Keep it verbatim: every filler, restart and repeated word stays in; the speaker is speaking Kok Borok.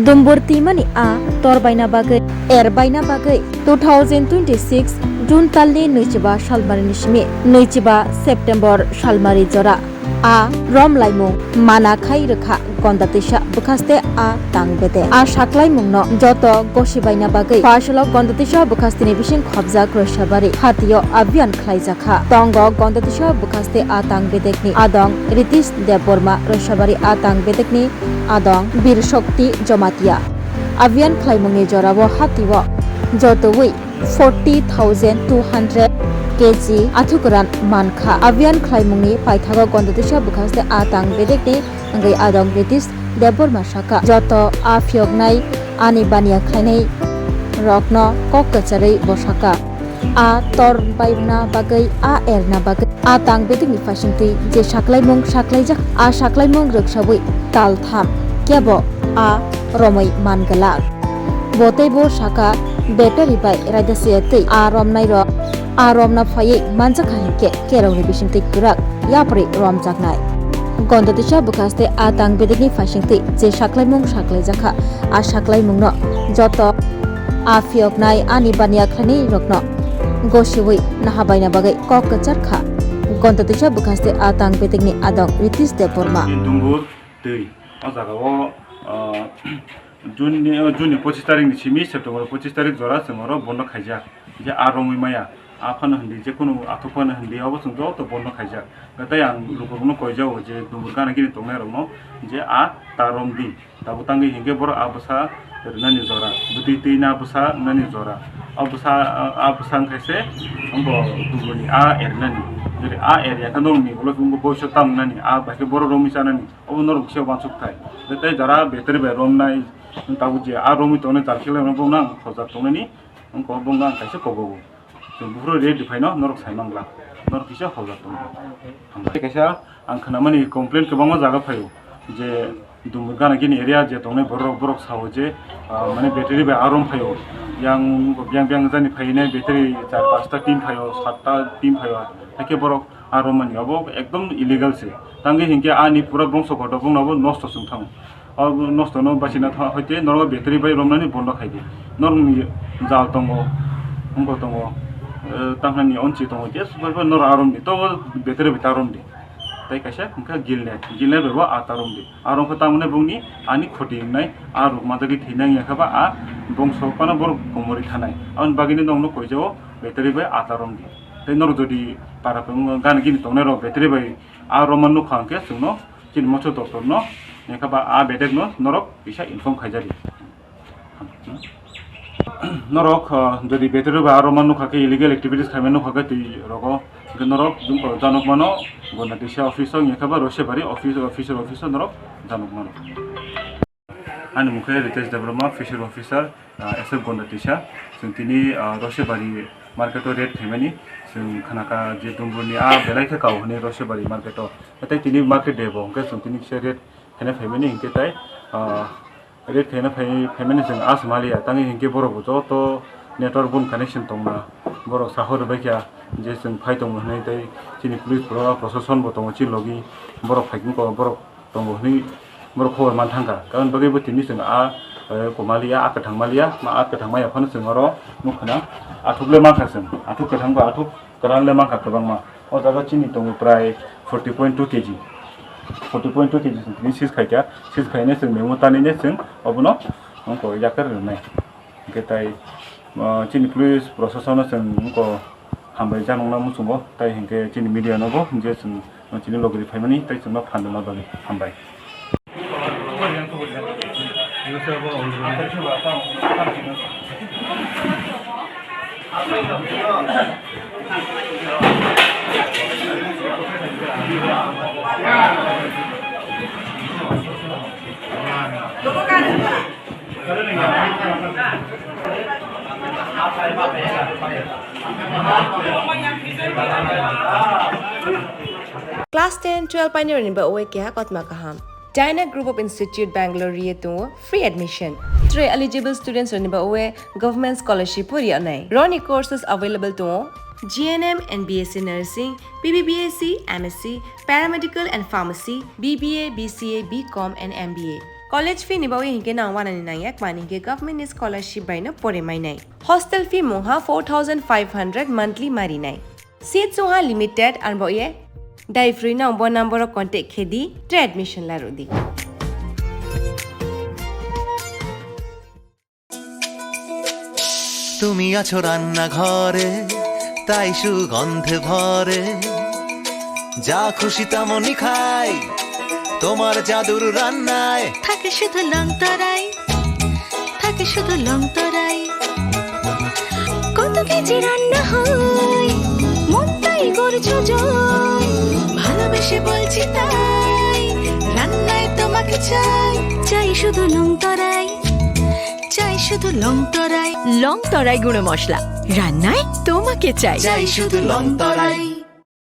Dumbur twimani a tor baina bagwi, er baina bagwi two thousand twenty-six June talni nwichiba salmarini simi nwichiba September salmari jora a rom laimung mana khai rwkha Gondatisa bwkhaste a tang bedek. A saklaimungno joto gosi baina bagwi phaisalo Gondatisa bwkhasteni bising khopjak Roisabari hatio abhiyan khlaijakha. Tongo Gondatisa bwkhaste a tang bedekni adong Ritesh Debbarma, Roisabari a tang bedekni adong Bir Shakti Jamatia. Abhiyan khlaimungni jorao hatio jotowi forty thousand two hundred K G athukuran mankha. Abhiyan khlaimungni paithago Gondatisa bwkhaste a tang bedekni wngwi adong Ritesh Debbarma saka, joto a phiyoknai ani baniya khlainai rokno kok kwcharwi bo saka. A tor baina bagwi, a erna bagwi, a tang bedekni phaisingtwi je saklaimung saklaijak, a saklaimung rwksawi tal tham kebo a romwi man glak. Bo teibo saka, battery bai raida se twi a romnai rok a romna phaiwi manjakha hinkhe kerongni bisingtwi kwrak yapri romjaknai. Gondatisa bwkhaste a tang bedekni phaisingtwi je saklaimung saklaijakha, a saklaimungno joto a phiyoknai ani baniya khlainai rokno gosiwi naha baina bagwi kok kwchar kha. Gondatisa bwkhaste a tang bedekni adong Ritesh Debbarma. Dumbur twi o jaga o, ah, June ni, June ni pochis tarik ni simi September pochis tarik jora chwng oro bondo khaijak. Je a romwi maya, a phano hindi, je kunu athuk phano hindi, obo chwng joto bondo khaijak. Tei ang lukurokno koijago je dumbur gana gini tongnai rokno je a ta romdi. Tabuk tangwi hinkhe borok a bwsa rwnani jora, bwtwi twi na bwsa wngnani jora. A bwsa, a bwsa wngkha se wngbo duguni a ernani. Jodi a erya khe norokni ulo wngbo boiso tam wngnani, a bai khe borok romwi chanani, obo norok kisa uansuk thai. Tei jara battery bai romnai, tabuk je a romwi tongnai jar khe lai bono ang khojak tongnani, wngkha bono ang kaisa kobogo. Chwng buphuru ready phaino norok sai mangla. Norok kisa hojak tongo. Hambai. Kaisa ang khnamani complaint kwbangma jaga phaio je Dumur gana gini area je tongnai borok, borok sao je, ah, mane battery bai arom phaio. Yang biyang biyang jani phainai battery char pasta team phaio, satta team phaio. Hakhe borok arom mani obo ekdom illegal se. Tangwi hinkhe ani pura bongso kotor bongno bo nosto chwng thango. O nosto no bachina tha-, hoite norok battery bai romnani bondo khai di. Norokni jal tongo, wngbo tongo, eh, tamhani onchi tongo, je subar bai norok arom di, to battery bai ta rom di. Tei kaisa hwnkha gilnet, gilnet bai bo a ta rom di. Aro wngkha tamoni bongni ani khoti wngnai, a rok majagwi thwinai wngya khe ba a bongso phano borok komorwi thanai. Aboni bagwino nokno koijao battery bai a ta rom di. Tei norok jodi para gana gini tongnai rok battery bai a romma nukha hwnkhe chwngno chini moso doktorno, wngkha ba a bedekno norok kisa inform khaijadi. Norok, ah, jodi battery bai aro man nukha khe illegal activities khaimani nukha khe twi rogo, hwnkhe norok jungkor janok mano, Gonda T C office o, wngya khe ba Rosebari office, officer office o norok janok mano. Ani mung khe Ritesh Debbarma, fishery officer, ah, S F Gonda T C. Chwng tini, ah, Rosebari market o raid khaimani. Chwng khnakha je Dumburni a belai khe kao hwnwi Rosebari market o. Tei tini market day bo, hwnkhe chwng tini kisa raid khaina phaimani, hinkhe tai, ah, Red khaina phai, phaimani chwng aswk maliya, tangwi hinkhe borok bo joto network bun connection tongma, borok saho rwbaikha je chwng phai tongo hwnwi, tei chini police pro-, proshashan bo tongo chini logi, borok phaikhe borok tongo hwnwi borok khobor manthangkha. Aboni bagwi bo tini chwng a, eh, kwmaliya, a kwthang maliya, ma a kwthang maya phano chwng oro nukha na, athuk le mankha chwng, athuk kwthang bo athuk. Kwran le mankha kwbangma. O jaga chini tongo prai forty point two K G. Forty point two K G chwng tini seize khaikha. Seize khaina chwng memo tanine chwng obono wngkha yakar rwnai. Hwnkhe tai, ah, chini police proshasano chwng wngkha hambai janokna muchungo. Tai hwnkhe chini media nobo je chwng chini logori phaimani tai chwngno phan rwna bagwi hambai. Class ten, twelve painirokni bagwi keha kothoma kaham. Dyna Group of Institute Bangalore ri tongo free admission. Tei eligible students rokni bagwi government scholarship bo ri anai. Roni courses available tongo G N M and B S C nursing, B B B S C, M S C, paramedical and pharmacy, B B A, B C A, B Com and M B A. College fee ni bagwi hinkhe nang wanani nangya, mani hinkhe government ni scholarship bai no pore mainai. Hostel fee mungha four thousand five hundred monthly marinai. Seats wngha limited, arbo ye dai phrwi nang bo number o contact khe di, tre admission la rw di. তুমি আছো রান্নাঘরে, তাই সুগন্ধে ভরে। যা খুশি তেমনই খাই, তোমার জাদুর রান্নায়। থাকে শুধু লং তরাই, থাকে শুধু লং তরাই। কত কেজি রান্না হয়, মনটাই করছো জয়। ভালোবেসে বলছি তাই, রান্নায় তোমাকে চাই। চাই শুধু লং তরাই, চাই শুধু লং তরাই। লং তরাই গুঁড়ো মশলা, রান্নায় তোমাকে চাই। চাই শুধু লং তরাই।